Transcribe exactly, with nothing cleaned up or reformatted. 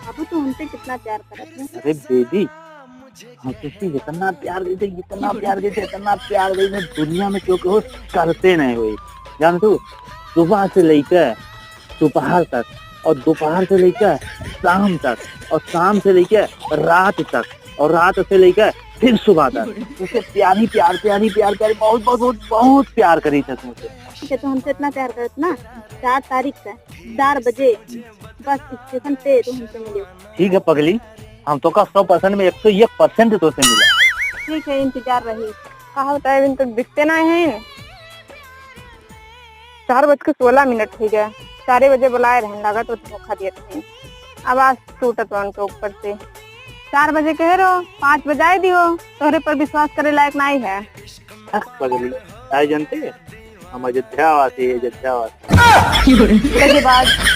बाबू, तू हमसे कितना प्यार करत है? अरे बेबी, हम तुझसे इतना प्यार देते, इतना प्यार देते, इतना प्यार देते, दुनिया में क्यों कहो करते नहीं हुए। जान तू, सुबह से लेकर दोपहर तक, और दोपहर से लेकर शाम तक, और शाम से लेकर रात तक, और रात से लेकर फिर सुबह तक, तुझसे प्यार ही प्यार, प्यार ही प्यार, प्यार, बहुत, बहुत, बहुत, बहुत प्यार करी था तुमसे। ठीक है, तो हमसे इतना प्यार करत ना, चार तारीख का चार बजे बस स्टेशन पे तो हमसे मिले। ठीक है पगली, हम तो का सौ परसेंट में एक सौ एक परसेंट तो से मिला। ठीक है, इंतजार रही। कहा होता है, अभी तो दिखते ना हैं। चार बज के सोलह मिनट हो गया, चारे बजे बुलाए रहन, लागत वो धोखा दिए थे। आवाज टूटत बा उनके ऊपर से। चार बजे कहे रहो, पाँच बजाए दियो, तोहरे पर विश्वास करे लायक नहीं है। हाँ, पगली, आई जानते हैं, हम अयोध्या वासी, अयोध्या वासी। गजबाज।